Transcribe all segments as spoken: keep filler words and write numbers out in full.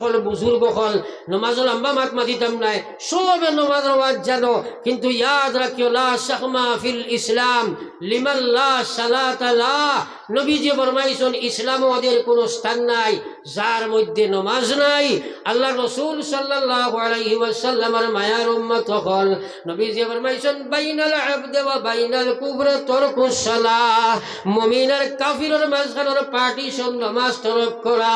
অকল বুজুর্গ অকল, নমাজো লম্বা মাত মাতিতাম নায়, সবে নমাজর ওয়াজ জানো, কিন্তু ইয়াদ রাখিও, লা সাখমা ফিল ইসলাম লিমান লা সালাতা লা। নবীজি ফরমাইছইন, ইসলামো ওদের কোনো স্থান নাই যার মধ্যে নমাজ নাই। আল্লাহর রসুল সাল্লাল্লাহু আলাইহি ওয়াসাল্লামর মায়ার উম্মত অকল, নবীজি ফরমাইছইন, বাইনাল আবদে ওয়া বাইনাল কুফরে তরকুস সালাহ। মুমিন আর কাফিরর মাঝখানর partition নমাজ তরক করা।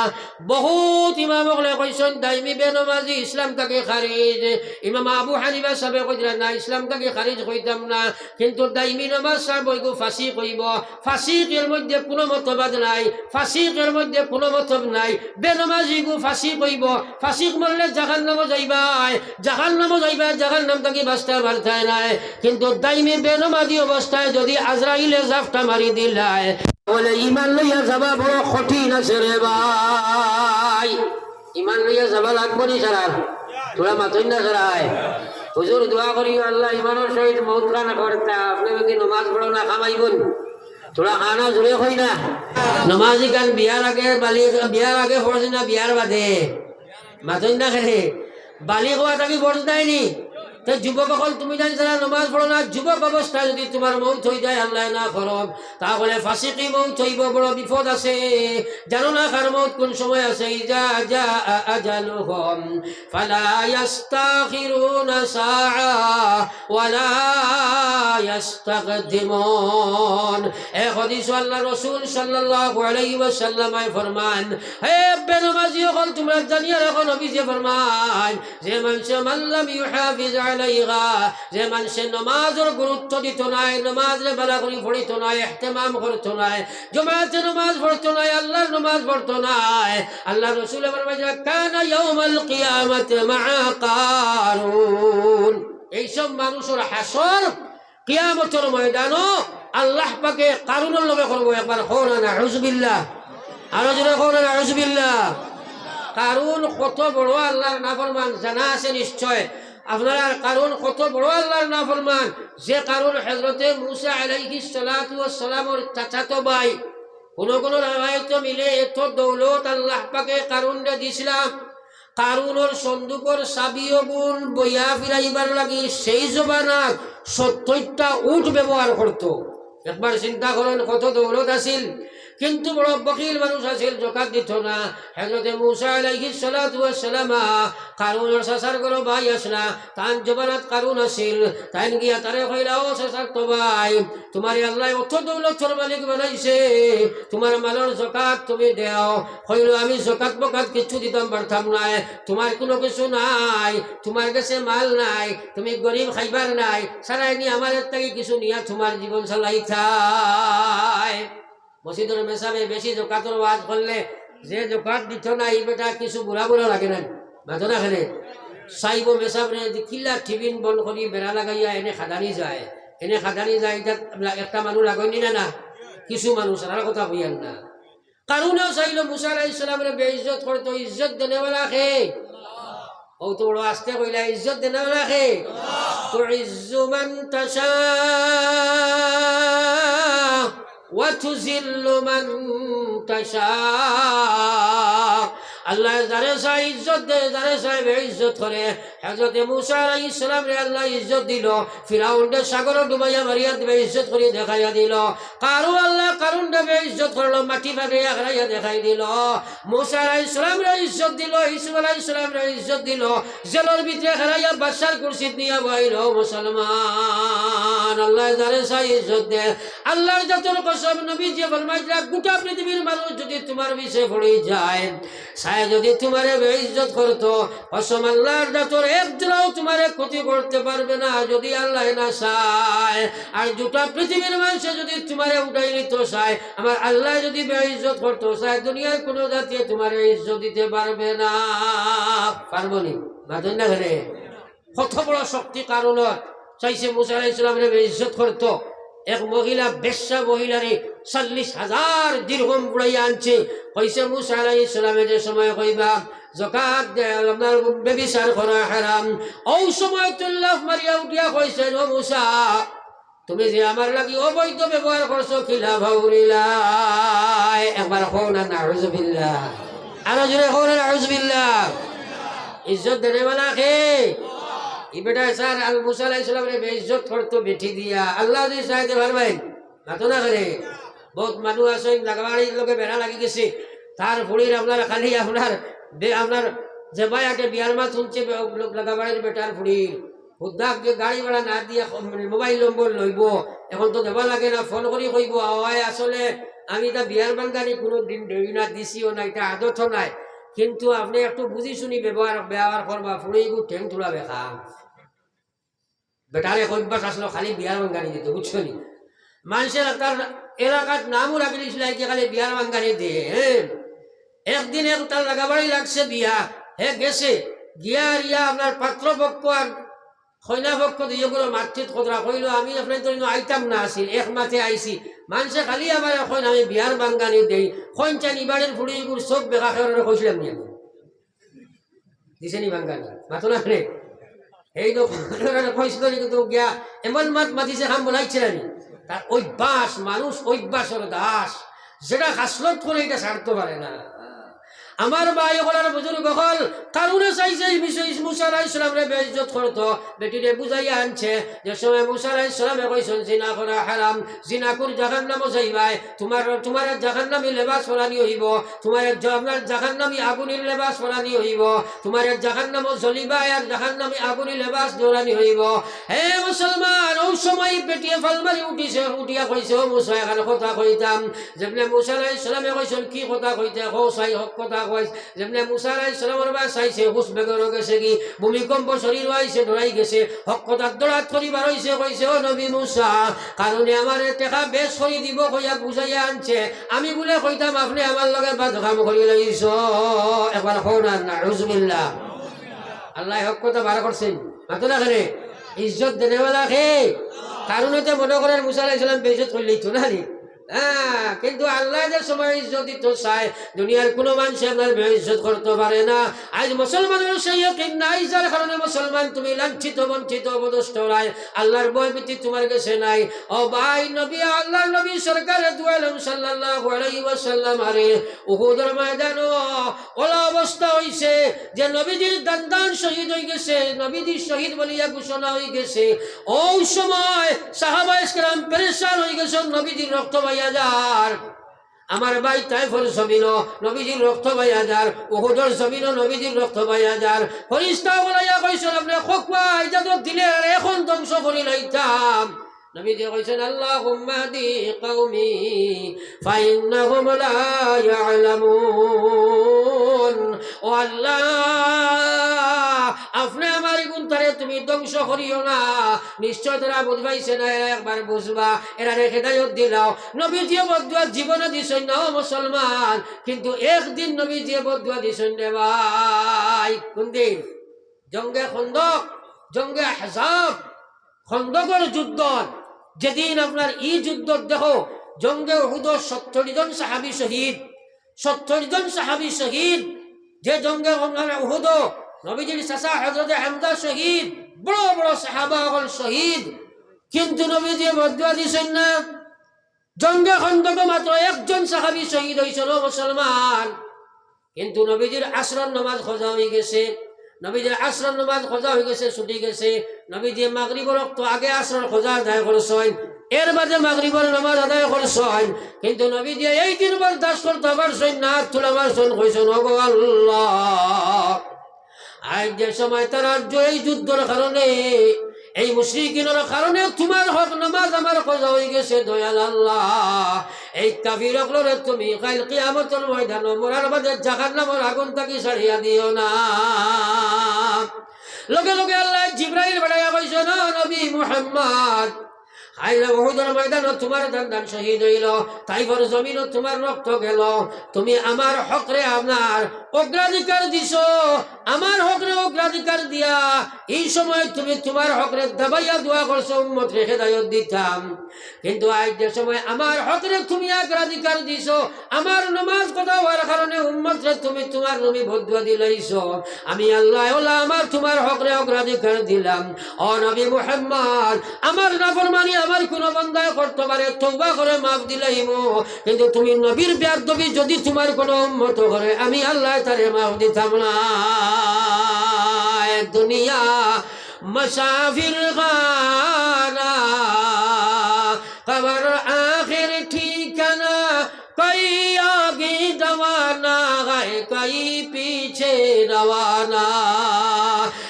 বহুত ইমাম অকলে কইছইন, দাইমি বেনমাজি ইসলাম থাকি খারিজ। ইমাম আবু হানিফা সাবে কইরা, না, ইসলাম থাকি খারিজ কইতাম না, কিন্তু দাইমি নমাজ ছাড়বো, ইগু ফাসিক অইবো। ফাসিকর মধ্যে কোনো মতভেদ নাই, ফাসিকর মধ্যে কোনো মতভেদ নাই। বেনমাজি ইগু ফাসিক অইবো, ফাসিক মরলে জাহান্নামো যাইবায়, জাহান্নামো যাইবায়, জাহান্নাম থাকি বাঁচতে পারতায় নায়। কিন্তু দাইমি বেনমাজি অবস্থায় যদি আজরাইলে জাপটা মারি দিলায়, বলে ইমান লইয়া যাওয়া বড় কঠিন আছে রে ভাই। ইমান লইয়া যাওয়া লাগবো নি সারার? থুড়া মাতইন না সারায়। হুজুর দোয়া করিও আল্লাহ ইমানর সহিত মউত খান করতা। আপনে যদি নমাজ পড়ো না কামাইবো নি? থুড়া খানা জুড়ে কই না। নমাজি খান বিয়ার আগে, বালিগ, বিয়ার আগে ফরজ না বিয়ার বাদে? মাতইন না কেনে? বালিগ অওয়া থাকি ফরজ নায় নি? তে যুবক অকল তুমি জানি যারা নমাজ পড়ো না, যুবক অবস্থায় যদি তুমার মউত অই যায়, আল্লায় না করউক, তাহলে ফাসিকি মউত অইবো, বড় বিপদ আছে। জানো না কার মউত কোন সময় আছে? ইজা জা আজালুহুম ফালা ইয়াস্তাখিরুনা সাআ ওয়ালা ইয়াস্তাকদিমুন। এক হাদিসো আল্লাহর রসুল সাল্লাল্লাহু আলাইহি ওয়াসাল্লামে ফরমান, হে বেনমাজি অকল, তুমরা জানিয়া রাখো, নবীজি ফরমান, যে মানষে মাল্লাম ইউহাফিজ আলাইহা, যে মানষে নমাজর গুরুত্ব দিতো নায়, নমাজরে ভালা করি পড়িতো নায়, ইহতেমাম করতো নায়, জমাতে নমাজ পড়তো নায়, আল্লাহর নমাজ পড়তো নায়, আল্লাহর রসুলে ফরমাইন, কানা ইয়াউমাল কিয়ামাতি মাআ কারুন। এইসব মানুষর হাশর কিয়ামতর ময়দানো আল্লাহ পাকে কারুনর লগে করবো। একবার কও না, নাউজুবিল্লাহ। আরো জোরে কও না, নাউজুবিল্লাহ। কারুন কত বড় আল্লাহর নাফরমান, জানা আছে নিশ্চয় আপনারার। কারুন কত বড় আল্লাহর নাফরমান, যে কারুন হযরতে মুসা আলাইহিস সালাতু ওয়াস সালামর চাচাতো ভাই। কোনো কোনো রেওয়ায়েতো মিলে এত দৌলত আল্লাহ পাকে কারুনরে দিছলা, কারুনর সন্দুকর চাবি অগুন বইয়া ফিরাইবার লাগি সেই জমানাত সত্তইরটা উট ব্যবহার করতো। একবার চিন্তা করইন, কত দৌলত আছিল, কিন্তু বড় বখিল মানুষ আছিল, জকাত দিতো না। হযরতে মুসা আলাইহিস সালাতু ওয়াস সালাম, কারুনর চাচার ঘরো ভাই আছলা, তান জমানাত কারুন আছিল, তাইন গিয়া তারে কইলা, ও চাচাতো ভাই, তুমারে আল্লায় অত দৌলতর মালিক বানাইছে, তুমার মালর জকাত তুমি দেও। কইলো, আমি জকাত বকাত কিচ্ছু দিতাম পারতাম নায়, তুমার কুনু কিছু নাই, তুমার গেছে মাল নাই, তুমি গরিব খাইবার নাই, সারাইনি আমার এর থাকি কিছু নিয়া তুমার জীবন চালাইতায়। মসজিদর মেসাবে বেশি জকাতর ওয়াজ করলে যে জকাত দিতো না, ই বেটা কিছু বুড়া বুড়া লাগে না, মাতো না কেনে? চাইবো মেসাবরে, যে কিলা টিফিন বন্ধ করি বেড়া লাগাইয়া এনে খাদানি যায়, এনে খাদানি যায়, ইটা একটা মানুষ লাগইনি না, না? কিছু মানুষ, আর কথা কইয়ার না। কারুনেও চাইলো মুসা আলাইহিস সালামরে বেইজ্জত করতো, ইজ্জত দেনেওয়ালা কে? ও তো বড় আস্তে কইলা, ইজ্জত দেনেওয়ালা কে? তুইজ্জু মান তাশা ওয়া তুযিল্লু মান তাশা। আল্লায় যারে চায় ইজ্জত দেয়, যারে চায় বেইজ্জত করে। হযরতে মুসা আলাইহিস সালামরে আল্লায় ইজ্জত দিলো, ফিরাউনরে সাগরো ডুবাইয়া মারিয়া বেইজ্জত করি দেখাইয়া দিলো। কারুন আল্লায় কারুনরে বেইজ্জত করলো, মাটি ফাটাইয়া খাড়াইয়া দেখাই দিলো। মুসা আলাইহিস সালামরে ইজ্জত দিলো, ইউসুফ আলাইহিস সালামরে ইজ্জত দিলো, জেলর ভিতরে খাড়াইয়া বাদশার কুরসিত নিয়া বওয়াইলো। মুসলমান, আল্লায় যারে চায় ইজ্জত দেয়। আল্লাহর জাতর কসম, নবীজিয়ে ফরমাইতরা, গোটা পৃথিবীর মানুষ যদি তুমার পিছে পড়ি যায়, চায় যদি তুমারে বেইজ্জত করতো, কসম আল্লাহর জাতর, একজনাও তুমারে ক্ষতি করতে পারবে না, যদি আল্লায় না চায়। আর গোটা পৃথিবীর মানষে যদি তুমারে উঠাই নিতো চায়, আমার আল্লায় যদি বেইজ্জত করতো চায়, দুনিয়ার কুনু জাতিয়ে তুমারে ইজ্জত দিতে পারবে না। পারবো নি? মাতইন না কেনে? কত বড় শক্তি কারুনর, চাইছে মুসা আলাইহিস সালামরে বেইজ্জত করতো। এক মহিলা, বেশ্যা মহিলারে চল্লিশ হাজার দিরহম বুড়াইয়া আনছে। কইছে মুসা আলাইহিস সালামে যে সময় কইবা, জকাত দেয়, আপনার ব্যভিচার করা হারাম। অউ সময় তুই লাফ মারিয়া উঠিয়া কইছে, ও মুসা, তুমি যে আমার লাগি অবৈধ ব্যবহার করছো, কিলা ভাউরিলায়? একবার কও না, নাউজুবিল্লাহ। আরো জোরে কও না, নাউজুবিল্লাহ। ইজ্জত দেনেওয়ালা কে? ই বেটায় স্যার আল মুসা আলাইহিস সালামরে বেইজ্জত করতো বেটি দিয়া। আল্লায় যদি চাইন তে পারবা নি? মাতো না কেনে? বউত মানুষ আছইন, লাগাবাড়ির লগে বেড়া লাগি গেছে, তার ফুড়ির আপনার খালি আপনার বে-, আপনার জেবায় আটে বিয়ার মাত হুনছে বে-, লাগাবাড়ির বেটার ফুড়ির। হুদ্দা গাড়ি ভাড়া না দিয়া খ-, মানে মোবাইল নম্বর লইবো, এখন তো দেওয়া লাগে না, ফোন করি কইবো, "অয় আসলে আমি ইতা বিয়ার বাঙ্গানি কুনুদিন দেই না, দিছিও না, ইতা আদতও নাই, কিন্তু আপনে একটু বুঝি শুনি ব্যবহার, ব্যবহার করবা, ফুড়ি ইগু ঠেং তুলা বেখা।" বেটার এক অভ্যাস আছলো খালি বিয়ার বাঙ্গানি দিতো, বুঝছো নি? মানষে এলাকার, এলাকার নামও রাখি দিছিল, এই যে খালি বিয়ার বাঙ্গানি দে, হ্যাঁ। একদিন এক তার লাগাবাড়ি লাগছে বিয়া, হে গেছে, গিয়া আর ইয়া আপনার পাত্রপক্ষ আর কইনাপক্ষ দুইওগুলো মাতচিত কররা, কইলো, "আমি আপনার তো ইনো আইতাম না আছিল, এক মাতে আইছি। মানষে খালি আমারে কইন আমি বিয়ার বাঙ্গানি দেই, কইন চাইন ই বাড়ির ফুড়ি ইগুর চোখ বেখা খেয়ে কইছিলাম নি আমি?" দিছে নি বাঙ্গানি? মাতো না রে। এই তো কইছিল নি, কিন্তু গিয়া এমন মাত মাতিছে, কাম বলাইছে না নি। তার অভ্যাস, মানুষ অভ্যাসর দাস, যেটা খাসলত করে এটা ছাড়তে পারে না। আমার ভাই অকল আর বুজুর্গ অকল, কারুনে চাইছে এই বিষয়ে মুসা আলাইহিস সালামরে বেইজ্জত করতো, বেটিরে বুঝাইয়া আনছে। যে সময় মুসা আলাইহিস সালামে কইছইন, "জিনা করা হারাম, জিনাকুর জাহান্নামো যাইবায়, তুমার, তুমার জাহান্নামি লেবাস পরানি অইবো।" তুমার এক জ-, আপনার জাহান্নামি আগুনির লেবাস পরানি অইবো, তুমার এক জাহান্নামো জ্বলিবায় আর জাহান্নামি আগুনি লেবাস দৌড়ানি অইবো। হে মুসলমান, অউ সময় বেটিয়ে ফাল মারি উঠিছে, উঠিয়া কইছে, "ও মুসা, এখান কথা কইতাম।" যেমনে মুসা আলাইহিস সালামে কইছইন, "কি কথা কইতে? কও চাই, হক কথা কইস।" যেমনে মুসা আলাইহিস সালামর বায় চাইছে, হুশ বেগরো গেছে গি, ভূমিকম্প শরীরো আইছে, ডরাই গেছে, হক কথার দৌড়াত করি বার অইছে, কইছে, "ও নবী মুসা, কারুনে আমারে টেকা বেশ করি দিবো কইয়া বুঝাইয়া আনছে, আমি বুলে কইতাম আপনে আমার লগে বাদ কাম করি লাইছো।" একবার কও না, নাউজুবিল্লাহ। আল্লায় হক কথা বার করছইন, মাতো না কেনে? ইজ্জত দেনেওয়ালা কে? কারুনে তো মনে করের মুসা আলাইহিস সালাম বেইজ্জত করলেই তো না নি? হ্যাঁ, কিন্তু আল্লায় যে সময় ইজ্জত দিতো চায়, দুনিয়ার কুনু মানষে আপনার বেইজ্জত করতো পারে না। আইজ মুসলমানর সেই ইয়াকিন নাই, যার কারণে মুসলমান তুমি লাঞ্ছিত, বঞ্চিত, অপদস্থ অইরায়। আল্লার ভয় ভীতি তুমার গেছে নাই। ও ভাই, নবী, আল্লার নবী সরকারে দু আলম সাল্লাল্লাহু আলাইহি ওয়াসাল্লাম আরে উহুদর ময়দানো অলা অবস্থা অইছে যে নবীজির দান্দান শহীদ অইগেছে, নবীজি শহীদ বলিয়া ঘোষণা অইগেছে। অউ সময় সাহাবায়ে কেরাম পেরেশান অইগেছইন, নবীজির রক্ত বাইয়া যার। আমার ভাই, তাইফর জমিনো নবীজির রক্ত বাইয়া যার, উহুদর জমিনো নবীজির রক্ত বাইয়া যার। ফিরিস্তা অকল আইয়া কইছইন, "আপনে কউক্কা, ইজাজত দিলে আর এখন ধ্বংস করি লাইতাম।" নবীজি কইছইন, "আল্লাহুম্মা হদি কওমি ফাইন্নাহুম লা ইয়ালামুন।" ও আল্লাহ, আপনে আমার ইগুনতারে তুমি ধ্বংস করিও না, নিশ্চয় তারা বুঝ পাইছে না, এরা একবার বুঝবা, এরারে হেদায়ত দিলাও। নবীজিয়ে বদদুয়া জীবনে দিছইন না, ও মুসলমান, কিন্তু একদিন নবীজিয়ে বদদুয়া দিছইন রে ভাই। কুন দিন? জঙ্গে খন্দক, জঙ্গে আহজাব, খন্দকর যুদ্ধ, যেদিন আপনার ই যুদ্ধ দেখো, জঙ্গে উহুদো সত্তর জন সাহাবী শহীদ, সত্তর জন সাহাবী শহীদ, যে জঙ্গে আপনার উহুদো নবীজির চাচা হযরতে হামজা শহীদ, বড় বড় সাহাবা অকল শহীদ, কিন্তু নবীজিয়ে বদদুয়া দিছইন না। জঙ্গে খন্দকো মাত্র একজন সাহাবী শহীদ অইছইন, ও মুসলমান। কিন্তু নবীজির আসরর নমাজ কজা অইগেছে, নবীজির আসরর নমাজ কজা অইগেছে, ছুটি গেছে। নবীজিয়ে মাগরিবর অক্ত আগে আসরর কজা আদায় করছইন, এর বাদে মাগরিবর নমাজ আদায় করছইন। কিন্তু নবীজিয়ে এই দিন বরদাস্ত করতা পারছইন না, আত তুলা মারছইন, কইছইন, "ওগো আল্লাহ, আইজ যে সময় তারার জ-, এই যুদ্ধর কারণে, এই মুশরিকিনর কারণে তুমার হক নমাজ আমার কজা অইগেছে, দয়াল আল্লাহ, এই কাফির অকলরে তুমি কাইল কিয়ামতর ময়দানো মরার বাদে জাহান্নামর আগুন থাকি ছাড়িয়া দিও না।" লগে লগে আল্লায় জিব্রাইল পাঠাইয়া কইছইন, "ও নবী মুহাম্মদ, কাইল উহুদর ময়দানো তুমার দান্দান শহীদ অইলো, তাইফর জমিনো তুমার রক্ত গেলো, তুমি আমার হকরে আপনার অগ্রাধিকার দিছো, আমার হকরে অগ্রাধিকার দিয়া এই সময় তুমি তুমার হকরে দাবাইয়া দোয়া করছো উম্মতরে হেদায়ত দিতাম, কিন্তু আইজ যে সময় আমার হকরে তুমি অগ্রাধিকার দিছো, আমার নমাজ কজা অওয়ার কারণে উম্মতরে তুমি তুমার নামে বদদুয়া দিলাইছো, আমি আল্লায় অলা আমার তুমার হকরে অগ্রাধিকার দিলাম। ও নবী মুহাম্মদ, আমার নাফরমানি আমার কুনু বান্দায় করতো পারে, তওবা করে মাফ দিলাইমু, কিন্তু তুমি নবীর বেয়াদবি যুদি তুমার কুনু উম্মতে করে, আমি আল্লায় তারে মাফ দিতাম না। দুনিয়া মুসাফির খানা, কবর আখির ঠিকানা, কই আগে রওয়ানা হয়, কই পিছে রওয়ানা।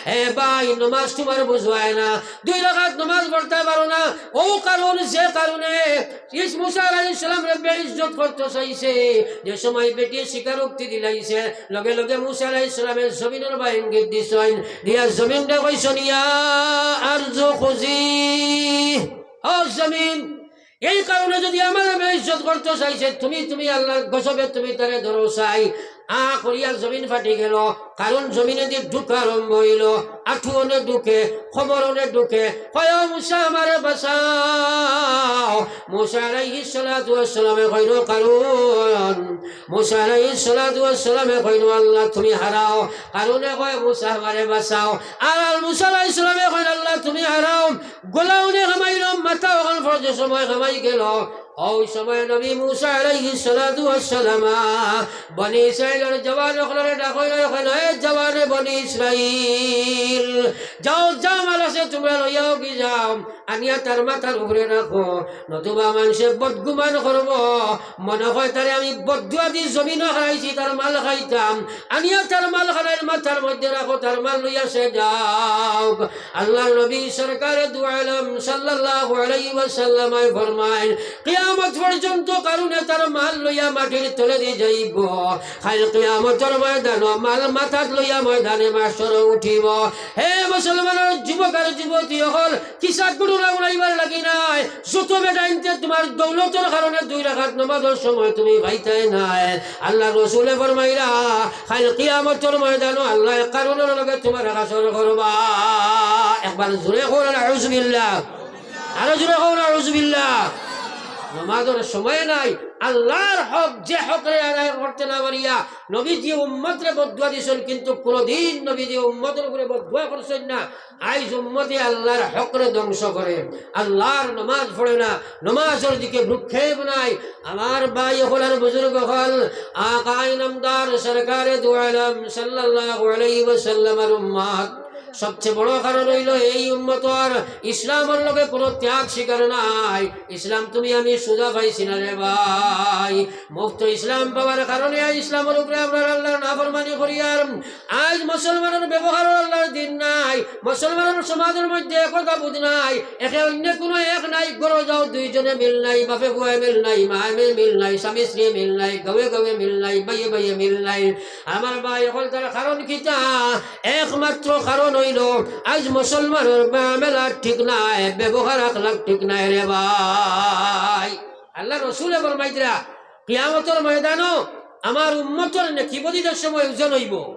এ ভাই, নমাজ তুমার বুঝায় না, দুই রাকাত নমাজ পড়তায় পারো না, অউ কারণ, যে কারণে ইস মুসা আলাইহিস সালামরে বেইজ্জত করতো চাইছে, যে সময় বেটিয়ে স্বীকারোক্তি দিলাইছে, লগে লগে মুসা আলাইহিস সালামে জমিনর বায় ইঙ্গিত দিছইন, দিয়া জমিনরে কইছইন, ইয়া আরজু খুজি, ও জমিন, এই কারণে যুদি আমারে বেইজ্জত করতো চাইছে, তুমি, তুমি আল্লার গজবে তুমি তারে ধরো চাই। আ করিয়া জমিন ফাটি গেল, কারণ জমিনেদি ঢুকা আরম্ভ অইলো, আঠু অনে ঢুকে, কবর অনে ঢুকে, কয়, "ও মুসা, আমারে বাঁচাও।" মুসা আলাইহিস সালাতু ওয়াস সালামে কইন, "কারুন।" মুসা আলাইহিস সালাতু ওয়াস সালামে কইন, "আল্লাহ, তুমি হারাও।" কারুনে কয়, "মুসা, আমারে বাঁচাও।" আর, আর মুসা আলাইহিস সালামে কইন, "আল্লাহ, তুমি হারাও।" গলা অনে হামাইল, মাথা অখান পর্যন্ত সময় হামাই গেল। অউ সময় নবী মুসা আলাইহিস সালাতু ওয়াস সালাম বনি ইসরাইলর জওয়ান অকলরে ডাকইন, কইন, "এ জওয়ানে বনি ইসরাইল, যাও, যা মাল আছে তুমরা লইয়া অগি যাও, আনিয়া তার মাথার উপরে রাখো, নতুবা মানষে বদগুমান করবো, মনে কয় তারে আমি বদদুয়া দি জমিনো হারাইছি, তার মাল খাইতাম, আনিয়া তার মাল খানাইর মাথার মধ্যে রাখো, তার মাল লইয়া সে যাউক।" আল্লার নবী সরকারে দু আলম সাল্লাল্লাহু আলাইহি ওয়াসাল্লামে ফরমাইন, কিয়ামত পর্যন্ত কারুনে তার মাল লইয়া মাটির তলেদি যাইবো, কাইল কিয়ামতর ময়দানো মাল মাথাত লইয়া ময়দানে মাশরো উঠিবো। হে মুসলমানর যুবক আর যুবতী অকল, কিসা ঘটনা উড়াইবার লাগি নায়। যত বেটাইন্তে তুমার দৌলতর কারণে দুই রাকাত নমাজর সময় তুমি পাইতায় নায়, আল্লার রসুলে ফরমাইরা, কাইল কিয়ামতর ময়দানো আল্লায় কারুনর লগে তুমার হাশর করবা। একবার জোরে কও না, নাউজুবিল্লাহ। আরো জোরে কও না, নাউজুবিল্লাহ। নমাজর সময় নাই, আল্লার হক, যে হকরে আদায় করতে না পারিয়া নবীজি উম্মতরে বদদুয়া দিছইন, কিন্তু কুনুদিন নবীজি উম্মতর উপরে বদদুয়া করছইন না। আইজ উম্মতে আল্লার হকরে ধ্বংস করে, আল্লার নমাজ পড়ে না, নমাজর দিকে ভ্রুক্ষেপ নাই। আমার ভাই অকল আর বুজুর্গ অকল, আকায়ে নামদার সরকারে দু আলম সাল্লাল্লাহু আলাইহি ওয়াসাল্লামর উম্মত। সবচেয়ে বড় কারণ অইলো এই উম্মতর ইসলামর লগে কুনু ত্যাগ স্বীকার নাই। ইসলাম তুমি আমি সুজা পাইছি না রে ভাই। মুফত ইসলাম পাওয়ার কারণে আইজ ইসলামর উপরে আমরা আল্লার নাফরমানি করিয়ার। আইজ মুসলমানর ব্যবহারও আল্লার দিন নাই, মুসলমানর সমাজর মধ্যে একতা বুঝ নাই, একে অইন্য কুনু এক নাই, ঘরো যাও দুইজনে মিল নাই, বাপে পুয়ায় মিল নাই, মায়ে মেয়ে মিল নাই, স্বামী স্ত্রী মিল নাই, গাঁওয়ে গাঁওয়ে মিল নাই, ভাইয়ে ভাইয়ে মিল নাই। আমার ভাই অকল, তার কারণ কিতা? একমাত্র কারণ অইলো আইজ মুসলমানর মামলা ঠিক নাই, ব্যবহার আখলাক ঠিক নাই রে ভাই। আল্লার রসুলে ফরমাইতরা, কিয়ামতর ময়দানো আমার উম্মতর নেকি বদিদের সময় ওজন অইবো।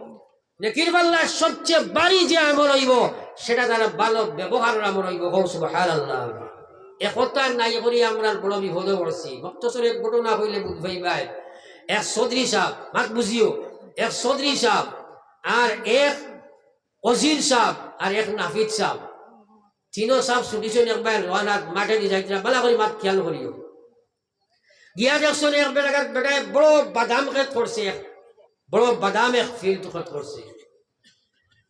নেকির পাল্লায় সবচেয়ে ভারী যে আমল অইবো, সেটা তার ভালো ব্যবহারর আমল অইবো। কও সুবহানাল্লাহ। একতা নাই করি আমরা বড় বিপদো পড়ছি। মুখতসর এক ঘটনা কইলে বুঝ পাইবায়। এক চৌধুরী সাব, মাত বুঝিও, এক চৌধুরী সাব, আর এক অজির সাব, আর এক নাফিদ সাব। তিনো সাব ছুটিছইন একবার রওয়ানাত, মাঠেদি যাইতরা, ভালা করি মাত খিয়াল করিও। গিয়া দেখছইন এক বেটার, বেটায় বড় বাদাম খেত করছে, এক বড় বাদাম এক field খেত করছে।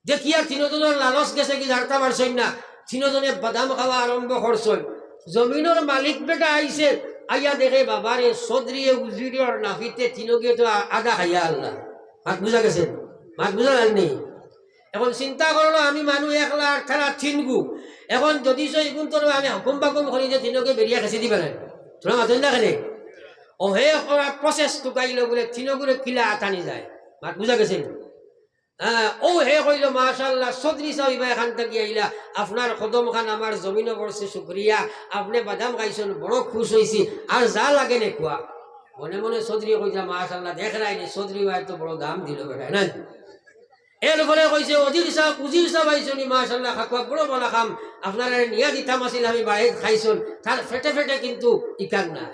দেখিয়া তিনোজনর লালচ গেছে কি জানতা পারছইন না, তিনোজনে বাদাম খাওয়া আরম্ভ করছইন। জমিনর মালিক বেটা আইছে, আইয়া দেখে, "বাবারে, চৌধুরীয়ে, উজিরে আর নাফিদে তিনোগিয়ে তো আ-, আধা খাইয়া আল্লা।" মাত বুঝা গেছে? মাত বুঝা যায়নি? এখন চিন্তা করলো, আমি মানুষ একলা আর তারা তিনগু। এখন যদি সে ইগুন তোর আমি হুকুম বাকুম করি যে তিনোগিয়ে বেরিয়া খেছি দিবা না, তোরা মাতইন না কেনে? ও হে করা process টুকাইলো বলে তিনোগুরে কিলা আতানি যায়। মাত বুঝা গেছে নি? হ্যাঁ, ও হে কইলো, "মাশাআল্লাহ, চৌধুরী সাব ইবা এখান থাকি আইলা, আপনার কদম খান আমার জমিনো পড়ছে, শুকরিয়া, আপনে বাদাম খাইছইন, বড় খুশ অইছি, আর যা লাগে নে কুয়া।" মনে মনে চৌধুরী কইতা, "মাশাআল্লাহ, দেখরায়নি, চৌধুরী ভাই তো বড় দাম দিল বেটায়, না?" এরপরে কইছে, "অজির সাব, উজির সাব আইছইন নি, মাশাআল্লাহ, খাকুয়া বড় ভালা কাম, আপনারারে নিয়া দিতাম আছিল, আমি বাড়িত খাইছইন, তার ফেটে ফেটে কিন্তু ইকান না।"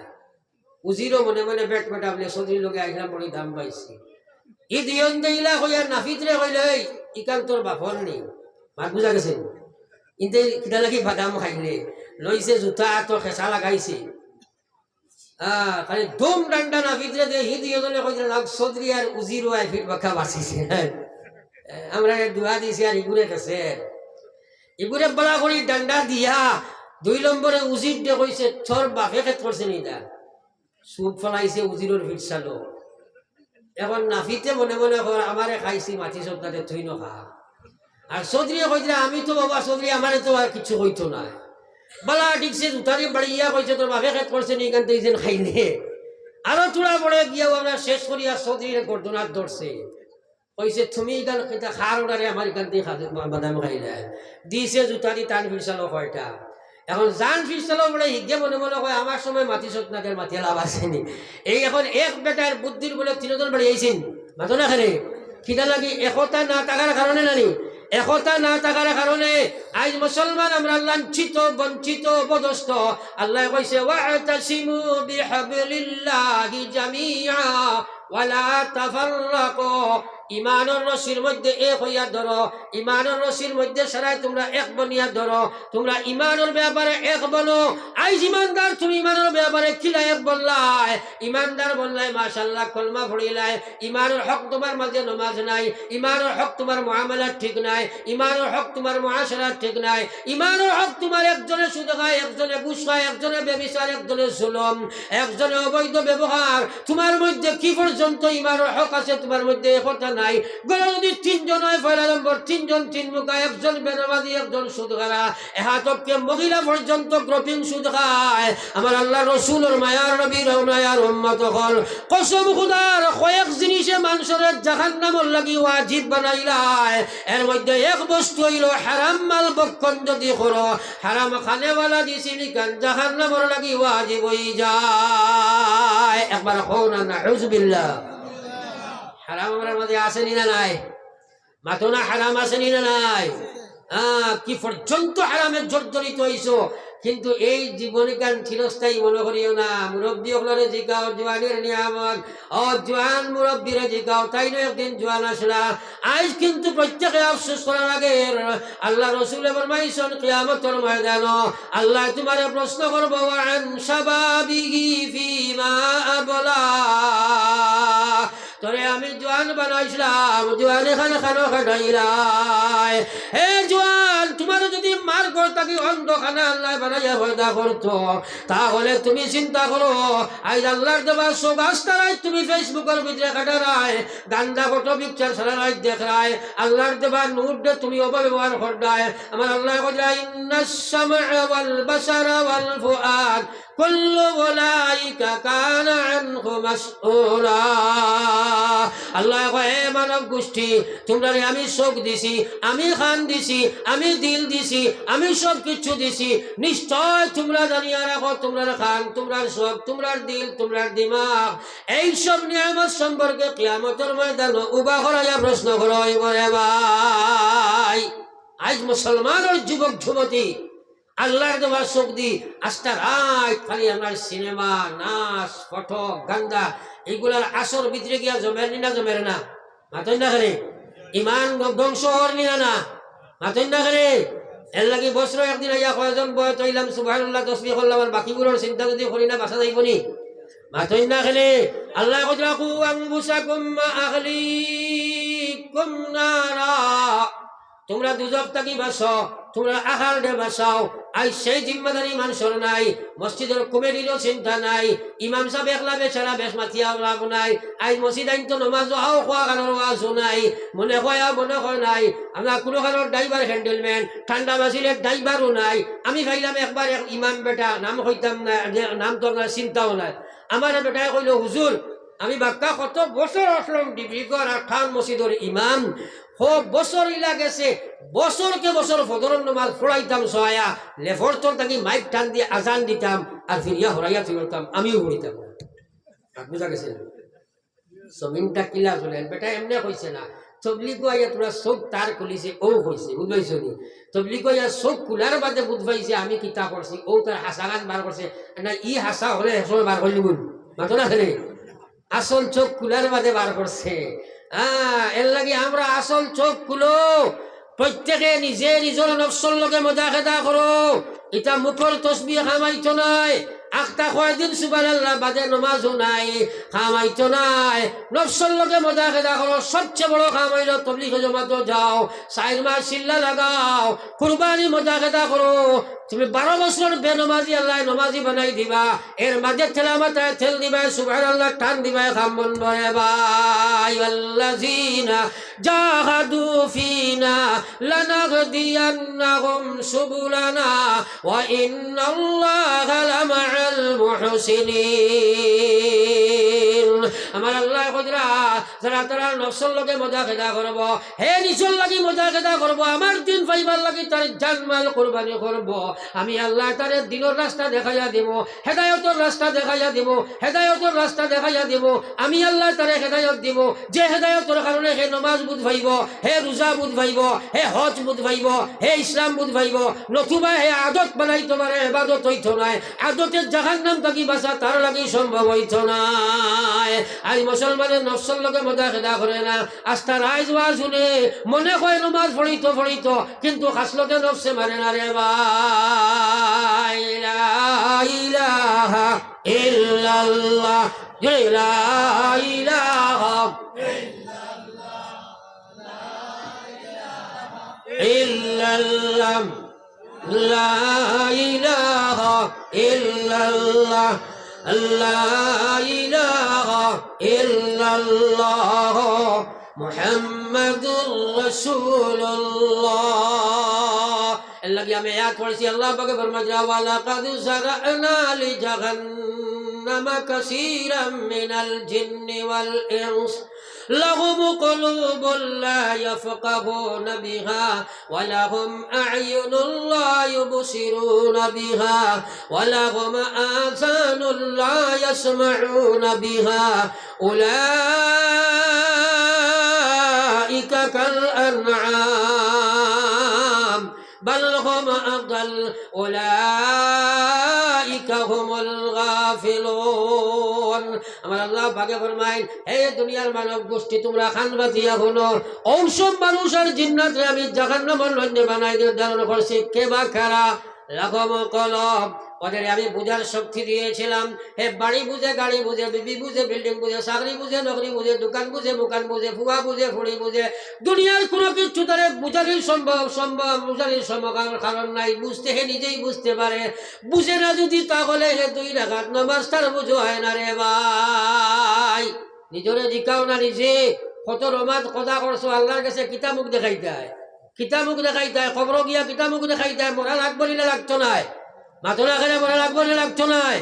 উজিরও মনে মনে বেট বেটা বলে, "চৌধুরীর লগে আইলাম, বড় দাম পাইছি।" ই দুইজন দেইলা কইয়া নাফিদরে কইলে, "এই, ইকান তোর বাপর নি।" মাত বুঝা গেছে নি? ইনতে কিতা লাগি বাদাম খাইলে? লইছে জুতা, তো খেসা লাগাইছে। আহ, খালি দুম ডান্ডা নাফিতরে দে, হি দুইজনে কইরা লাগ চৌধুরী আর উজিরও আই ফিট বাক্কা বাঁচিছে। আমরা দোয়া দিছি আর ইগুরে গেছে। ইগুরে বালা করি ডান্ডা দিয়া দুই নম্বরে উজির দে কইছে, "তোর বাপে খেত করছে নি দা?" চুপ ফালাইছে উজিরর ফিরসালো। এখন নাফিতে মনে মনে কর, "আমারে খাইছি মাটি সব তাতে তুই ন খা।" আর চৌধুরীয়ে কইরা, "আমি তো বাবা চৌধুরী, আমারে তো আর কিছু কইতো না।" বালা ঠিকছে জুতারি বাড়িয়া কইছে, "তোর বাপে খেত করছে নি, ইখান থাকি যেন খাইলে।" আরো থুড়া পরে গিয়াও আমরা শেষ করিয়া চৌধুরীর গর্দনাত ধরছে। কইছে, "তুমি ইখান কিতা খার অর্ডারে আমার ইখান থাকি খাদে-, বা-, বাদাম খাইলায়?" দিছে জুতারি তান ফিরসালো কয়টা। এখন জান ফিরসালো বলে হিগে মনে মনে কয়, "আমার সময় মাতি সতনাদের মাতিয়া লাভ আছে নি?" এই এখন এক বেটার বুদ্ধির বলে তিনজন বাড়ি আইছেন। মাতো না কেনে? কিতা লাগি? একতা না থাকার কারণে নানি? একতা না থাকার কারণে আইজ মুসলমান আমরা লাঞ্ছিত, বঞ্চিত, অপদস্থ। আল্লায় কইছে, "ওয়াতাসিমু বিহাবলিল্লাহি জামিআ ওয়ালা তাফাররাকু।" ইমানর রশির মধ্যে এক অইয়া ধরো, ইমানর রশির মধ্যে সারাই তুমরা এক বনিয়া ধরো, তুমরা ইমানর ব্যাপারে এক বনো। আইজ ইমানদার তুমি ইমানর ব্যাপারে কিলা এক বনলায়? ইমানদার বনলায়, মাশাআল্লাহ, কলমা পড়িলায়, ইমানর হক তুমার মাঝে নমাজ নাই, ইমানর হক তুমার মুআমালাত ঠিক নাই, ইমানর হক তুমার মুআশারাত ঠিক নাই, ইমানর হক তুমার একজনে সুদ খায়, একজনে ঘুষ খায়, একজনে ব্যভিচার, একজনে জুলুম, একজনে অবৈধ ব্যবহার। তুমার মধ্যে কি পর্যন্ত ইমানর হক আছে? তুমার মধ্যে একতা নাই। ঘরো যদি তিনজন অয়, পয়লা নম্বর তিনজন তিন মুখা, একজন বেনমাজি, একজন সুদখারা, এহাতককে মহিলা পর্যন্ত গ্রুপিং সুদ খায়। আমার আল্লার রসুলর মায়ার নবী রওনায়ার উম্মত অকল, কসম খুদার, কয়েক জিনিসে মানষরে জাহান্নামর লাগি ওয়াজিব বানাইলায়। এর মধ্যে এক বস্তু অইলো হারাম মাল ভক্ষণ যদি করো, হারাম খানেওয়ালা দিছি নিকান জাহান্নামর লাগি ওয়াজিব অই যায়। একবার কও না, নাউজুবিল্লাহ। হারাম আমরার মাঝে আছে নি না নাই? মাতো না, হারাম আছে নি না নাই? হ্যাঁ, কি পর্যন্ত হারামে জর্জরিত অইছো, কিন্তু এই জীবনখান চিরস্থায়ী মনে করিও না। মুরব্বি অকলরে জিকাও, জোয়ানির নিয়ামত, ও জোয়ান মুরব্বিরে জিকাও, তাইনও একদিন জোয়ান আছলা। আইজ কিন্তু প্রত্যেকে আফসোস করা লাগের। আল্লার রসুলে ফরমাইছন, কিয়ামতর ময়দানো আল্লায় তুমারে প্রশ্ন করবো, "ওয়া আন শাবাবিহি ফিমা আবলা।" তোরে আমি জোয়ান বানাইছলাম, জোয়ানিখান খানো কাটাইলায়। হে জোয়ান, তুমারে যদি মার ঘর থাকি অন্ধ খানা আল্লায় বানাইয়া পয়দা করতো, তাহলে তুমি চিন্তা করো, আইজ আল্লার দেওয়া চউখ আস্তা রাইত তুমি Facebook-অর ভিতরে কাটারায়, গান্দা ফটো পিকচার সারা রাইত দেখরায়, আল্লার দেওয়া নূর দে তুমি অপব্যবহার কররায়। আমার আল্লায় কইরা, "ইন্নাস সামআ ওয়াল বাসারা ওয়াল ফুআদ কুল্লু উলাইকা কানা আনহু মাসউলা।" আল্লায় কয়, "এ মানব গোষ্ঠী, তুমরারে আমি চউখ দিছি, আমি কান দিছি, আমি দিল দিছি, আমি সব কিছু দিছি। নিশ্চয় তুমরা জানিয়া রাখো, তুমরার কান, তুমরার চউখ, তুমরার দিল, তুমরার দিমাগ, এই সব নিয়ামত সম্পর্কে কিয়ামতর ময়দানো উবা করাইয়া প্রশ্ন করা অইবো রে ভাই।" আইজ মুসলমানর যুবক যুবতী আল্লার দেওয়া চউখ দি আস্তা রাইত খালি আমরার সিনেমা, নাচ, ফটো, গান্দা, ইগুলার আসর ভিতরে গিয়া জমের নি না জমের না? মাতইন না কেনে? ইমান ধ্বংস অর নি না না? মাতইন না কেনে? এরলাগি বছরো একদিন আইয়া কয়জন বয় তইলাম, সুবহানাল্লাহ তসবিহ করলাম, আর বাকিগুলার চিন্তা যদি করি না, বাঁচা যাইবো নি? মাতইন না কেনে? আল্লায় কইরা, "কু আনফুসাকুম ওয়া আহলিকুম নারা।" তুমরা দুজখ থাকি বাঁচো, তুমরার আহালরে বাঁচাও। আইজ সেই জিম্মাদারি মানষর নাই, মসজিদর কমিটিরও চিন্তা নাই, ইমাম সাব একলা বেচারা বেশ মাতিয়া লাভ নাই। আইজ মসজিদ আইন তো নমাজও আও, খোয়া গানোর ওয়াজও নাই, মনে কয় আর মনে কয় নাই। আমরা কুনু খানোর ড্রাইভার হ্যান্ডেলম্যান, ঠান্ডা মাসিলে ড্রাইভারও নাই। আমি পাইলাম একবার এক ইমাম বেটা, নাম কইতাম না, যে নাম তো আপনার চিন্তাও নাই। আমার বেটায় কইলো, "হুজুর, আমি বাক্কা কত বছর আছলাম ডিব্রুগড় আর খান মসজিদর ইমাম, হ বছর ইলা গেছে, বছরকে বছর ফজরর নমাজ পড়াইতাম সহায়া, লেফর তল থাকি মাইক টান দিয়া আজান দিতাম, আর ফিরিয়া হরাইয়া তুলতাম, আমিও পড়িতাম না।" মাত বুঝা গেছে? জমিনটা কিলা চলে, বেটা এমনে কইছে না। তবলিগো আইয়া তুমরা চউখ তার খুলিছে, অউ কইছে, বুঝ পাইছো নি? তবলিগো আইয়া চউখ খুলার বাদে বুঝ পাইছে আমি কিতা করছি, অউ তার হাছা গান বার করছে। না, ই হাছা হলে একসময় বার করলি বুল। মাতো না কেনে? আসল চউখ খুলার বাদে বার করছে। হ্যাঁ, এরলাগি আমরা আসল চউখ খুলো, প্রত্যেকে নিজে নিজর নফসর লগে মজাকেদা করো। ইতা মুখর তসবিহ কামাইতো নায়, আখতা কয়দিন সুবহানাল্লাহ বাদে নমাজও নাই, কামাইতো নায়। নফসর লগে মজাকেদা করো, সবচেয়ে বড় কাম অইলো তবলিগ জমাতো যাও, চাইর মাস চিল্লা লাগাও, কুরবানি মজাকেদা করো। তুমি বারো বছর বেনমাজি আল্লায় নমাজি বানাই দিবা, এর মাঝে তেল দিবায়, সুবহানাল্লাহ টান দিবায়, কাম বন্ধ রে ভাই। والذين جاهدوا فينا لنهدينهم سبلنا وإن الله لمع المحسنين। আমার আল্লায় কইরা, যারা তারা নফসর লগে মজাকেদা করবো, হে নিজর লাগি মজাকেদা করবো, আমার দিন পাইবার লাগি তার জানমাল কুরবানি করবো, আমি আল্লায় তারে দিনর রাস্তা দেখাইয়া দিমু, হেদায়তর রাস্তা দেখাইয়া দিমু, হেদায়তর রাস্তা দেখাইয়া দিমু। আমি আল্লায় তারে হেদায়ত দিমু, যে হেদায়তর কারণে হে নমাজ বুঝ পাইবো, হে রোজা বুঝ পাইবো, হে হজ বুঝ পাইবো, হে ইসলাম বুঝ পাইবো। নতুবা হে আদত বানাইতো পারে, ইবাদত অইতো নায়। আদতে জাহান্নাম থাকি বাঁচা তার লাগি সম্ভব অইতো নায়। আইজ মুসলমানে নফসর লগে মজাকেদা করে না, আস্তা রাইত ওয়াজ হুনে, মনে কয় নমাজ পড়িতো পড়িতো, কিন্তু খাসলতে নফসে মানে না রে ভাই। لا إله إلا الله. لا إله إلا الله. لا إله إلا الله. لا إله إلا الله. محمد رسول الله. এর লাগি আমি আয়াত পড়ছি, আল্লাহ পাকে ফরমাইরা, ولقد ذرأنا لجهنم كثيرا من الجن والإنس لهم قلوب لا يفقهون بها ولهم أعين لا يبصرون بها ولهم آذان لا يسمعون بها أولئك كالأنعام بل هم أضل أولئك هم الغافلون. আমার আল্লাহ পাকে ফরমাইন, হে দুনিয়ার মানব গোষ্ঠী, তুমরা কান পাতিয়া হুনো, অউ সব মানুষ আর জিন্নাতরে আমি জাহান্নামর লইন্নে বানাই নির্ধারণ করছি। কে বা কারা? لهم قلوب, ওদের আমি বুঝার শক্তি দিয়েছিলাম। হে বাড়ি বুঝে, গাড়ি বুঝে, বিবি বুঝে, বিল্ডিং বুঝে, চাকরি বুঝে, নকরি বুঝে, দোকান বুঝে, মুকান বুঝে, ফুয়া বুঝে, ফুড়ি বুঝে, দুনিয়ার কোনো কিছু তারে বুঝানির সম্ভব, সম্ভব, বুঝানির সম্ভব কারণ, কারণ নাই। বুঝতে হে নিজেই বুঝতে পারে, বুঝে না যদি তাহলে হে দুই রাকাত নমাজ তার বুঝো হয় না রে ভাই। নিজরে জিকাও না নিজে, কত নমাজ কাজা করছো, আল্লাহর গেছে কিতা মুখ দেখাইতায়? কিতা মুখ দেখাইতায়? কবরো গিয়া কিতা মুখ দেখাইতায়? মরা লাগবো নি না লাগতো নায়? মাতো না কেনে, মরা লাগবো নি না লাগতো নায়?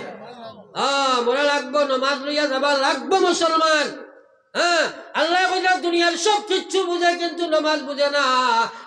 হ্যাঁ, মরা লাগবো, নমাজ লইয়া যাবা লাগবো মুসলমান। হ্যাঁ, আল্লায় কইলা দুনিয়ার সব কিচ্ছু বুঝে কিন্তু নমাজ বুঝে না,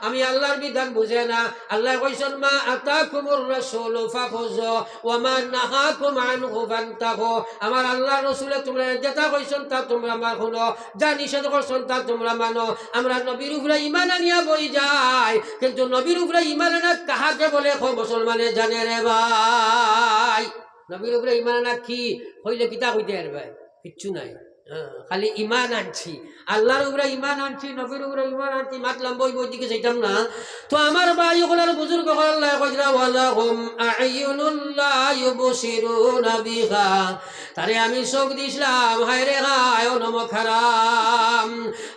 আমি আল্লাহর বিধান বুঝে না। আল্লায় কইছইন, ما آتاكم الرسول فخذوه وما نهاكم عنه فانتهوا। আমার আল্লাহর রসুলে তুমরারে যেতা কইছইন তা তুমরা হুনো, যা নিষেধ করছইন তা তুমরা মানো। আমরা নবীর উপরে ঈমান আনিয়া বই যাই, কিন্তু নবীর উপরে ঈমান আনা কাহাকে বলে কও মুসলমানে জানে রে ভাই? নবীর উপরে ঈমান আনা কি কইলে কিতা কইতে পারবায়? কিচ্ছু নাই। হ্যাঁ, খালি ঈমান আনছি, আল্লাহর উপরে ঈমান আনছি, নবীর উপরে ঈমান আনছি, মাত লম্বা অইবো, ওইদিকে যাইতাম না। তো আমার ভাই অকল আর বুজুর্গ অকল, আল্লায় কইরা, ولهم أعين لا يبصرون بها। তারে আমি চোখ দিছলাম, হায় রে হায়, ও নমক হারাম।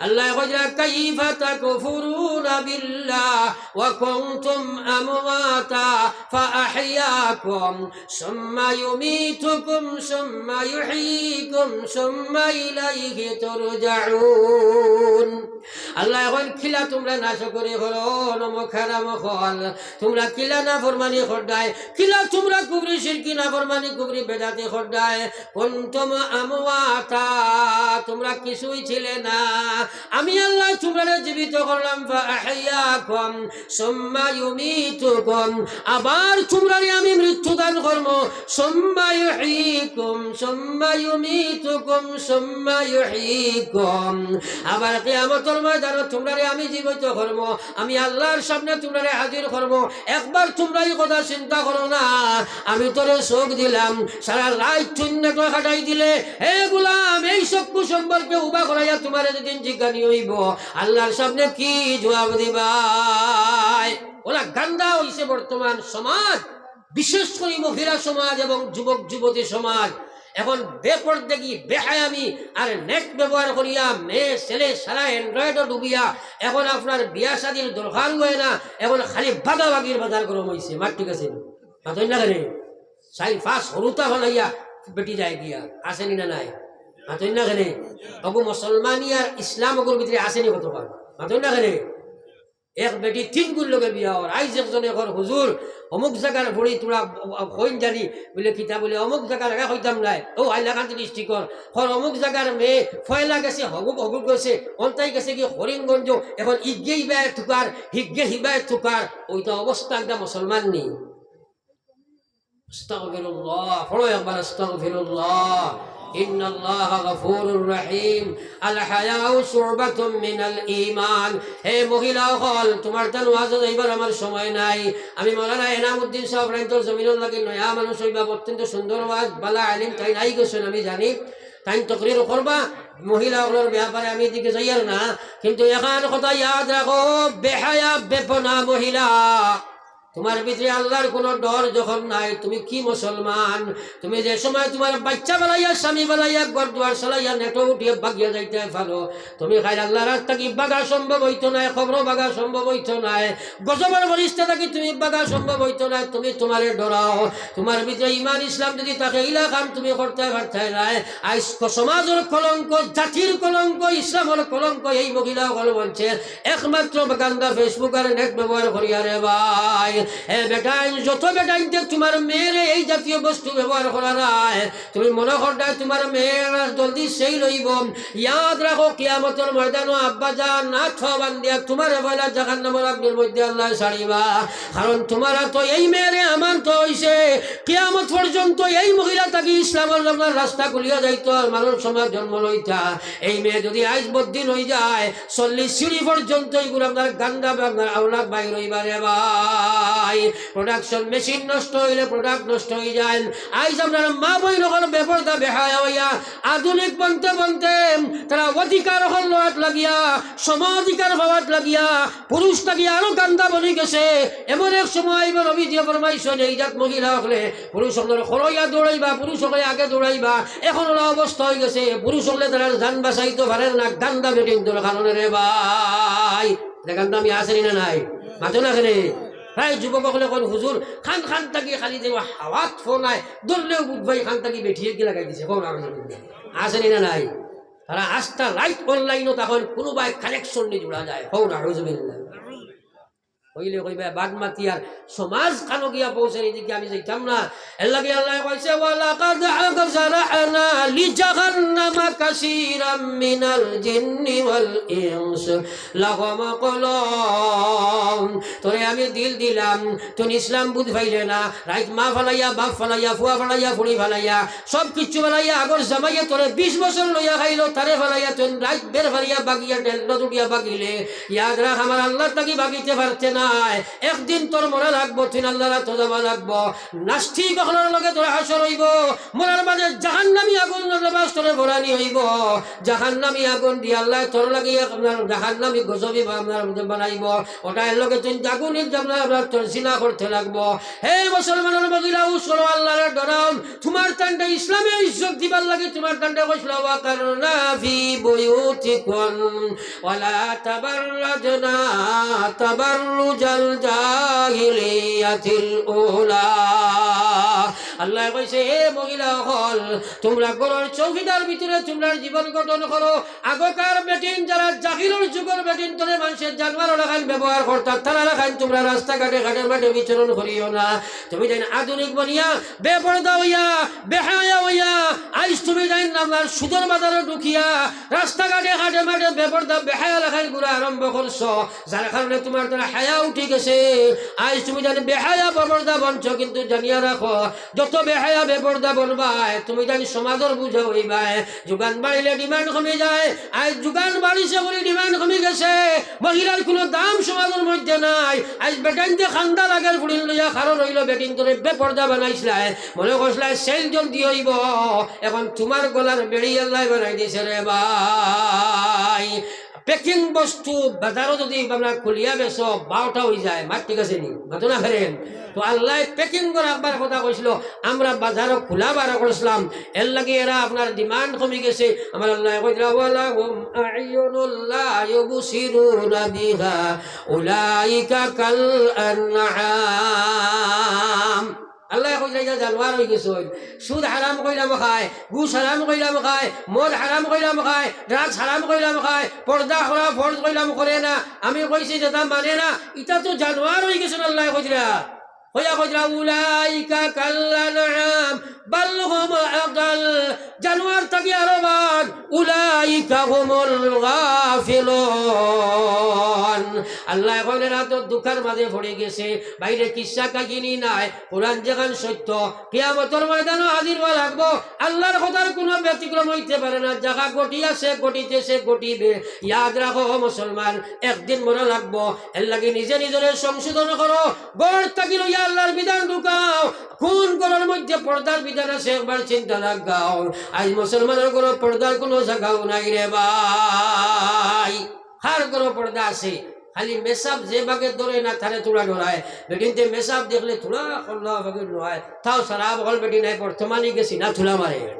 আল্লায় কইরা, كيف تكفرون بالله وكنتم أمواتا فأحياكم ثم يميتكم ثم يحييكم ثم إليه ترجعون। আল্লায় কইন, কিলা তুমরা নাশুকরি করো, নমক হারাম অকল, তুমরা কিলা নাফরমানি কররায়, কিলা তুমরা কুফরি শিরকি নাফরমানি কুফরি বেদাতি কররায়, كنتم أمواتا, তুমরা কিছুই ছিলে না, আমি আল্লায় তুমরারে জীবিত করলাম, فأحياكم ثم يميتكم, আবার তুমরারে আমি মৃত্যু দান করমু, ثم يحييكم ثم يميتكم ثم ثم يحييكم। আবার কিয়ামতর ময়দানো তুমরারে আমি জীবিত করমু, আমি আল্লার সামনে তুমরারে হাজির করমু। একবার তুমরা ই কথা চিন্তা করো না, আমি তোরে চউখ দিলাম, সারা রাইত তুই নেটো কাটাই দিলে, হে গোলাম, এই চক্ষু সম্পর্কে উবা করাইয়া তুমারে যেদিন জিজ্ঞানি অইবো, আল্লার সামনে কি জুয়াব দিবায়? অলা গান্দা অইছে বর্তমান সমাজ, বিশেষ করি মহিলা সমাজ এবং যুবক যুবতী সমাজ। এখন বেপর্দেগি, বেহায়ামি আর নেট ব্যবহার করিয়া মেয়ে ছেলে সারা Android-ও ডুবিয়া এখন আপনার বিয়া শাদির দরকার অয় না, এখন খালি বাগাবাগির বাজার গরম অইছে। মাত ঠিক আছে? মাতইন না কেনে? চাইর পাঁচ হুরুতা ফালাইয়া বেটি যায় গিয়া, আছে নি না নাই? মাতইন না কেনে? অগু মুসলমানি আর ইসলাম অগুর ভিতরে আছে নি কতখান? মাতইন না কেনে? এক বেটি তিন গুর লগে বিয়া অর। আইজ একজনে কর, "হুজুর, অমুক জাগার ফুড়ি তুরা কইন জানি?" বুলে, "কিতা?" বুলে, "অমুক জাগার, আগে কইতাম নায়, অউ হাইলাকান্দি district-অর, কর অমুক জাগার মেয়ে পয়লা গেছে হগুক, হগুক গেছে, অন্তাই গেছে কি করিমগঞ্জ, এখন ইগে ইবায় তুকার, হিগে হিবায় তুকার।" অইটা অবস্থা একটা মুসলমান নি? আস্তাগফিরুল্লাহ, পড়ো একবার, "আস্তাগফিরুল্লাহ, ইন্নাল্লাহা গাফুরুর রাহিম, আল হায়াউ শুবাতুম মিনাল ঈমান।" হে মহিলা অকল, তুমার তান ওয়াজো যাইবার আমার সময় নাই। আমি মাওলানা এনামুদ্দিন সাহেব রাইন্তর জমিনর লাগি নয়া মানুষ অইবা, অত্যন্ত সুন্দর ওয়াজ, বালা আলিম, তাইন আই গেছইন আমি জানি, তাইন তকরির করবা। মহিলা অকলর ব্যাপারে আমি এদিকে যাইয়ার না, কিন্তু এখান কথা ইয়াদ রাখো, বেহায়া বেপনা মহিলা, তুমার ভিতরে আল্লার কুনু ডর যখন নাই, তুমি কি মুসলমান? তুমি যে সময় তুমার বাইচ্চা ফালাইয়া, স্বামী ফালাইয়া, ঘর দুয়ার সালাইয়া, নেটো উঠিয়া বাগিয়া যাইতায় পারো, তুমি কাইল আল্লার রাস্তা থাকি বাগা সম্ভব অইতো নায়, কবরো বাগা সম্ভব অইতো নায়, গজবর ফিরিস্তা থাকি তুমি বাগা সম্ভব অইতো নায়। তুমি তুমারে ডরাও, তুমার ভিতরে ইমান ইসলাম যুদি থাকে, ইলা কাম তুমি করতায় পারতায় নায়। আইজ ক-, সমাজর কলঙ্ক, জাতির কলঙ্ক, ইসলামর কলঙ্ক এই মহিলা অকল বনছে। একমাত্র গান্দা Facebook আর নেট ব্যবহার করিয়া রে ভাই। এ বেটাইন, যত বেটাইন্তে তুমার মেয়েরে এই জাতীয় বস্তু ব্যবহার করার আয়, তুমি মনো কররায় তুমার মেয়ের জলদি সেই লইব। ইয়াদ রাখো, কিয়ামতর ময়দানো আব্বা জান না থোয়া বান্দিয়া তুমারে পয়লা জাহান্নামর আগুনর মধ্যে আল্লায় ছাড়িবা। কারণ তুমার তো এই মেয়েরে আমানত অইছে, কিয়ামত পর্যন্ত এই মহিলা থাকি ইসলামর আপনার রাস্তা খুলিয়া যাইতো, আর মানুষ সমাজ জন্ম লইতা। এই মেয়ে যুদি আইজ বদ্দিন অইযায়, চল্লিশ সিঁড়ি পর্যন্ত ইগুর আপনার গান্দা আপনার আওলাদ বাইর অইবা রে ভাই। Production machine নষ্ট অইলে product নষ্ট অইযায়। আইজ আপনার মা বইন অকল বেপর্দা বেহায়া অইয়া আধুনিক বনতে বনতে তারা অধিকার অকল লওয়াত লাগিয়া, সম অধিকার পাওয়াত লাগিয়া, পুরুষ থাকি আরো গান্দা বনি গেছে। এমন এক সময় আইবো, নবীজিয়ে ফরমাইছইন, এই জাত মহিলা অকলে পুরুষ অকলর খরইয়া দৌড়াইবা, পুরুষ অকলে আগে দৌড়াইবা। এখন অলা অবস্থা অইগেছে, পুরুষ অকলে তারার জান বাঁচাইতো পারের না, গান্দা বেটিন্তর কারণে রে ভাই। ইতা গান্দা আমি আছে নি না নাই? মাতো না কেনে? প্রায় যুবক অকলে কইন, "হুজুর, খান খান থাকি খালি যে হাওয়াত ফোন আয়, ধরলেও বুধ ভাই খান থাকি বেটিয়ে কি লাগাই দিছে।" কও না, আছে নি না নাই? তারা আস্তা রাইত online-ও তখন কুনুবায় connection নি জুড়া যায়। কও না, আউযুবিল্লাহ। অইলে কইবা, বাদ মাতিয়ার সমাজ খানো গিয়া পৌঁছে, এদিকে আমি যাইতাম না। এর লাগি আল্লায় কইছে, "ওয়ালাকাদ যারানা লিজাহান্নামা কাসীরাম মিনাল জিন্নি ওয়াল ইনস লাহুম কুলুব।" তোরে আমি দিল দিলাম, তুই ইসলাম বুঝ পাইলে না, রাইত মা ফালাইয়া, বাপ ফালাইয়া, ফুয়া ফালাইয়া, ফুড়ি ফালাইয়া, সব কিচ্ছু ফালাইয়া, আগর জামাইয়ে তোরে বিশ বছর লইয়া খাইলো, তারে ফালাইয়া তুই রাইত বের ফালাইয়া বাগিয়া, টেন্ডত উঠিয়া বাগিলে, ইয়াদ রাখ, আমার আল্লার থাকি বাগিতে পারতে নায়। একদিন তোর মরা লাগবো, তুই আল্লার আতো যাওয়া লাগবো। নাস্তিক অকলর লগে তোর হাশর অইবো, মরার বাদে জাহান্নামী আগুন নরবাস তোরে ভরানি অইবো। জাহান্নামী আগুন দি আল্লায় তোর লাগি এক আপনার জাহান্নামী গজবি বা আপনার মধ্যে বানাইবো। ওটা এর লগে তুই আগুনের জামলা আপনার তোর জিনা করতে লাগবো। হে মুসলমানর মহিলা, উস করো, আল্লারে ডরাও। তুমার তানরে ইসলামে ইজ্জত দিবার লাগি তুমার তানরে কইছিল, "ওয়াকারনা ফি বুয়ুতিকুন ওয়ালা তাবাররাজনা তাবাররুজাল জাহিলিয়াতিল উলা।" আল্লায় কইছে, "হে মহিলা অকল, তুমরা ঘরর চৌকিদার ভিতরে তুমরার জীবন গঠন করো।" আগকার বেটিন যারা জাহিলর যুগর বেটিন তোরে মানষে জানোয়ারর লাখান ব্যবহার করতা, তারার লাখান তুমরা রাস্তাঘাটে ঘাটে মাঠে বিচরণ করিও না। তুমি যেন আধুনিক বনিয়া, বেপর্দা অইয়া, বেহায়া অইয়া, আইজ তুমি যেন আপনার সুদর বাজারো ঢুকিয়া, রাস্তাঘাটে ঘাটে মাঠে বেপর্দা বেহায়া লাখান ঘুরা আরম্ভ করছো, যার কারণে তুমার তার হায়া উঠি গেছে। আইজ তুমি যেন বেহায়া বেপর্দা বনছো, কিন্তু জানিয়া রাখো, তো বেহায়া বেপর্দা বনবায়, তুমি জানি সমাজর বুঝা অইবায়। জুগান বাড়িলে demand কমি যায়, আইজ জুগান বাড়িছে বুলি demand কমি গেছে। মহিলার কুনু দাম সমাজর মধ্যে নাই। আইজ বেটাইন্তে খান্দা লাগের ফুড়িন লইয়া, কারণ অইলো বেটিন্তরে বেপর্দা বানাইছলায়, মনে করছলায় সেল জলদি অইবো। এখন তুমার গলার বেড়ি আল্লায় বানাই দিছে রে ভাই। Packing বস্তু বাজারো যদি আমরা খুলিয়া বেচো, বারোটা অই যায়, মাত ঠিক আছে নি? মাতো না ফেরেন। তো আল্লায় packing করা রাখবার কথা কইছিল, আমরা বাজারো খুলা বার করছিলাম, এর লাগি এরা আপনার demand কমি গেছে। আমার আল্লায় কইরা, "ওয়ালাহুম আ'ইউনুল লা ইউবসিরুনা বিহা, উলাইকা কাল আনআম।" আল্লায় কইরা, "ইটা জানোয়ার অই গেছে, সুদ হারাম কইলাম খায়, ঘুষ হারাম কইলাম খায়, মদ হারাম কইলাম খায়, drugs হারাম কইলাম খায়, পর্দা করা ফরজ কইলাম করে না, আমি কইছি যেটা মানে না, ইটা তো জানোয়ার অই গেছে।" আল্লায় কইরা, কইয়া কইরা, "উলাইকা কাল আনআম বাল হুম আদাল।" জানোয়ার থাকি আরো বাদ, "উলাইকা হুমুল গাফিলুন।" আল্লায় কইরা, এরা তো ধুকার মাঝে পড়ি গেছে, বাইরে কিচ্ছা কাহিনী নাই, কোরআন যেখান সত্য, কিয়ামতর ময়দানো হাজির অওয়া লাগবো। আল্লার কথার কুনু ব্যতিক্রম অইতে পারে না। যেগু ঘটি আছে, ঘটিতেছে, ঘটিবে। ইয়াদ রাখো মুসলমান, একদিন মরা লাগবো। এর লাগি নিজে নিজরে সংশোধন করো। ঘর থাকি লইয়া আল্লার বিধান ঢুকাও। কুন ঘরর মধ্যে পর্দার বিধান আছে, একবার চিন্তা লাগাও। আইজ মুসলমানর ঘরো পর্দার কুনু জাগাও নাই রে ভাই। কার ঘরো পর্দা আছে? খালি মেসাব যে বাগে ধরে না, তারে থুড়া ডরায়। বেটিন্তে মেসাব দেখলে থুড়া কল্লা বাগে ডরায়। তাও সারা বকল বেটিন নাই, বর্তমানে গেছি না, থুড়া মারে।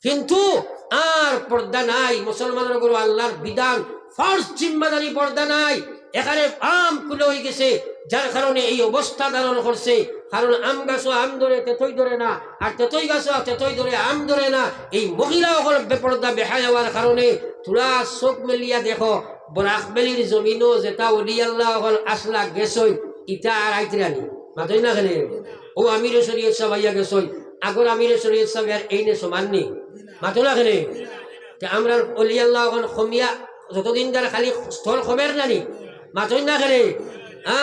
কিন্তু আর পর্দা নাই। মুসলমানর ঘরো আল্লার বিধান, ফরজ জিম্মাদারি পর্দা নাই। এখানে আম খুলে অই গেছে, যার কারণে এই অবস্থা ধারণ করছে। কারণ আম গাছো আম ধরে, তেতই ধরে না, আর তেতই গাছো তেতই ধরে, আম ধরে না। এই মহিলা অকল বেপর্দা, বেহায়া অওয়ার কারণে। থুড়া চোখ মেলিয়া দেখো, বরাক ভ্যালির জমিনো যেটা অলি আল্লা অকল আছলা গেছইন, ইতা আর আইতরা নি। মাতইন না কেনে? অউ আমিরে শরিয়ত সাব আইয়া গেছইন, আগর আমিরে শরিয়ত সাব আর এইনে সমান নি। মাতো না কেনে? তে আমরার অলি আল্লা অকল কমিয়া যতদিন যার খালি স্তর কমের না নি। মাতইন না কেনে? আ,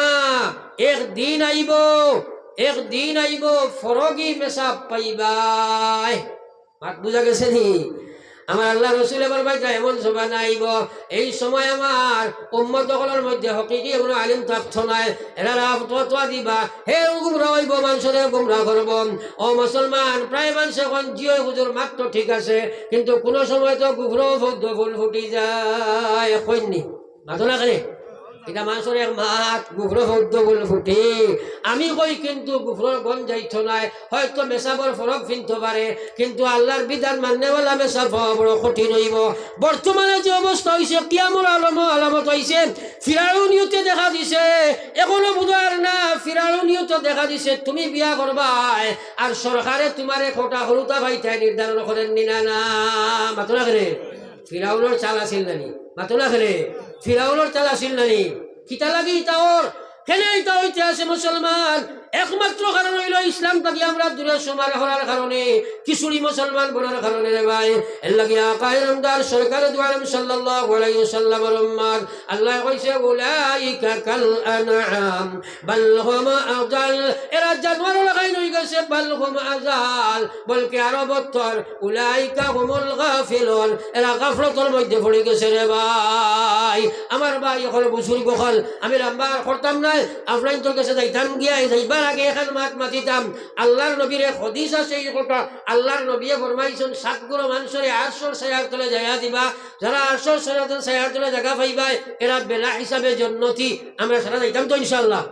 একদিন আইবো, একদিন আইবো, ফরগি মেসাব পাইবায়। মাত বুঝা গেছে নি? আমার আল্লার রসুলে ফরমাইতরা, এমন জমানা আইবো, এই সময় আমার উম্মত অকলর মধ্যে হকিকি কুনু আলিম থাকতো নায়, এরা ফতোয়া দিবা, হে গুমরা অইবো, মানষরে গুমরা করবো। ও মুসলমান, প্রায় মানষে কইন, "জি অয় হুজুর, মাত তো ঠিক আছে, কিন্তু কুনু সময় তো গুফরো পৌদ্ধ ফুল ফুটি যায়", কইন নি? মাতো না কেনে? ইটা মানষর এক মাত, গুফরো পৌদ্ধ ফুল ফুটে। আমি কই কিন্তু গুফরর গন্ধ যাইতো নায়, হয়তো মেসাবর ফরক ফিনতো পারে, কিন্তু আল্লার বিধান মাননেওয়ালা মেসাব পাওয়া বড় কঠিন অইবো। বর্তমানে যে অবস্থা অইছে, কিয়ামর আলম, আলামত অইছে, ফিরাউনিয়তে দেখা দিছে, এখনো বুঝার না, ফিরাউনিয়তে দেখা দিছে, তুমি বিয়া করবায়, আর সরকারে তুমারে কটা হুরুতা পাইতায় নির্ধারণ করের নি না, না, মাতো না কেনে? ফিরাউনর চাল আছিল না নি? মাতো না কেনে? ফিরাউনর চাল আছিল না নি? কিতা লাগি ইতা অর? কেনে ইতা অইতে আছে মুসলমান? একমাত্র কারণ অইলো ইসলাম থাকি আমরা দূরে সরার কারণে, খিচুড়ি মুসলমান বনার কারণে রে ভাই। এর লাগি আকায়ে নামদার সরকারে দু আলম সাল্লাল্লাহু আলাইহি ওয়াসাল্লামর উম্মত, আল্লায় কইছে, "উলাইকা কাল আনআম বাল হুম আদাল।" এরা জানোয়ারর লাখান অই গেছে, বাল হুম আদাল, বলকে আরো বদতর, উলাইকা হুমুল গাফিলুন, এরা গাফলতর মধ্যে পড়ি গেছে রে ভাই। আমার ভাই অকল, বুজুর্গ অকল, আমি লম্বা আর করতাম নায়, আপনাইন্তর গেছে যাইতাম গিয়া, এই যাইবার আগে এখান মাত মাতিতাম। আল্লার নবীর এক হাদিস আছে এই কথা, আল্লার নবীয়ে ফরমাইছইন, সাত গুরু মানষরে আরশর ছায়ার তলে জাগা দিবা, যারা আরশর ছায়ার তলে জাগা পাইবায়, এরা বেলা হিসাবে জন্নতি। আমরা সারা যাইতাম তো ইনশাআল্লাহ?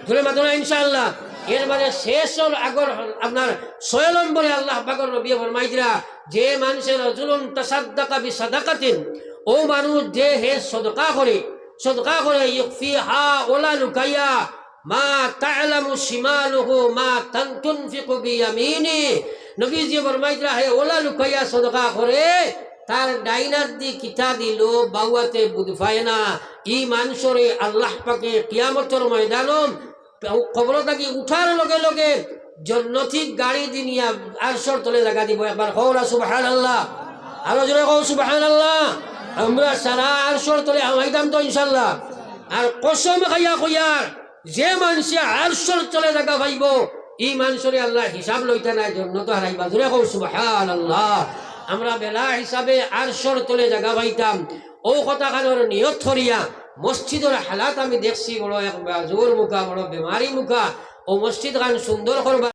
জোরে মাতো না ইনশাআল্লাহ। এর বাদে শেষর আগর আপনার ছয় নম্বরে আল্লাহ পাকর নবীয়ে ফরমাইতরা, যে মানষে রাজুলুন তাসাদ্দাকা বিসাদাকাতিন, অউ মানুষ যে হে সদকা করে, সদকা করে, ইউখফিহা, অলা লুকাইয়া, মা তা'লামু শিমালুহু মা তান-, তুনফিকু বিয়ামিনি। নবীজিয়ে ফরমাইতরা, হে অলা লুকাইয়া সদকা করে, তার ডাইন আতদি কিতা দিলো, বাউ আতে বুঝ পায় না। ই মানষরে আল্লাহ পাকে কিয়ামতর ময়দানো কবর থাকি উঠার লগে লগে জন্নতি গাড়িদি নিয়া আরশর তলে জাগা দিবো। একবার কও না সুবহানাল্লাহ। আরো জোরে কও সুবহানাল্লাহ। আমরা সারা আরশর তলে হামাইতাম তো ইনশাআল্লাহ। আর কসম খাইয়া কইয়ার, যে মানষে আরশর তলে জাগা পাইবো, ই মানষরে আল্লায় হিসাব লইতা নায়, জন্নতো হারাইবা। জোরে কও সুবহানাল্লাহ। আমরা বেলা হিসাবে আরশর তলে জাগা পাইতাম। অউ কথাখানর নিয়ত করিয়া মসজিদর হালাত আমি দেখছি, বড় এক বাজুর মুখা, বড় বেমারি মুখা। অউ মসজিদখান সুন্দর করবা